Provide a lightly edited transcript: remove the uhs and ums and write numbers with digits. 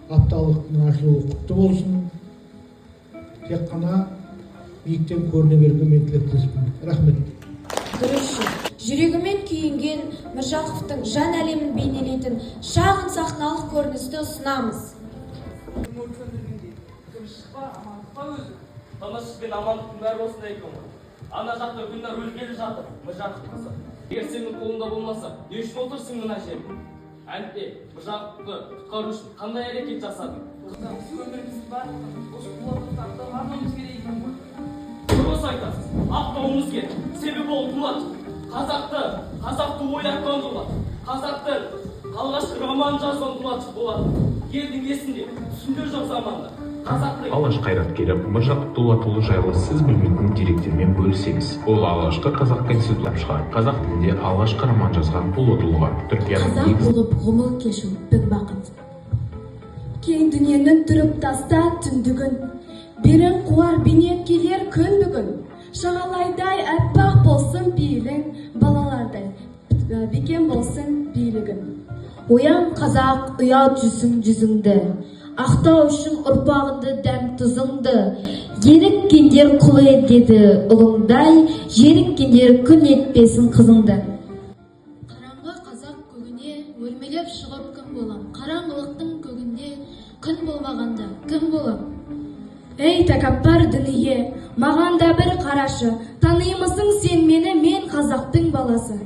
Апталықтың ашылуы құтты болсын. Тек қана биіктен көріне беруге мен тілектеспін. Рахмет. Дұрыс, жүрегімен күйінген Міржақыптың жан әлемін бейнелейтін шағын сахналық көріністі ұсынамыз. Кім өрт сөндіргенде? Тыныштық па, амандық па өзі? Тыныштық пен амандықтың бәрі осындай екен ғой. Ана жақта Гүлнар өлгелі жатыр, Міржақып қызы. Егер сенің қолыңда болмаса, не үшін отырсың мына жерде? Әліппе, Міржақыпты құтқару үшін қандай әрекет жасадың? Тоқта, біз өміріміздің барлығын осы Дулатовты ақтауға арнауымыз керек екен ғой. Дұрыс айтасыз, ақтауымыз керек. Себебі ол Дулатов. Қазақты оятқан Дулатов. Қазақтың алғашқы роман жазған Дулатов болатын. Елдің есінде, түсінде жоқ заманда. Қазақтың Алаш қайраткері Міржақып Дулатұлы жайлы сіз білмейтін деректермен бөлісеміз. Ол алғашқы қазақ конституциясын шығарып, қазақ тілінде алғашқы роман жазған ұлы тұлға. Түркияның Қазақ негізін болып ғұмыр кешу бір бақыт. Кең дүниенің түріп таста түндігін, берін қуар бейнет келер күн бүгін. Шағалайдай әппақ болсын пейілің, балалардай бекем болсын билігің. Оян, қазақ, ұят жүзің жүзіңді, ақтау үшін ұрпағыңды, дәм тұзыңды. Еріккендер құл етеді ұлыңдай, жеріккендер күн етпесін қызыңды. Қараңғы қазақ көгіне өрмелеп шығып кім болам? Қараңғылықтың көгінде күн болмағанда кім болам? Ей, тәкаппар дүние, маған да бір қарашы, танимысың сен мені? Мен қазақтың баласы.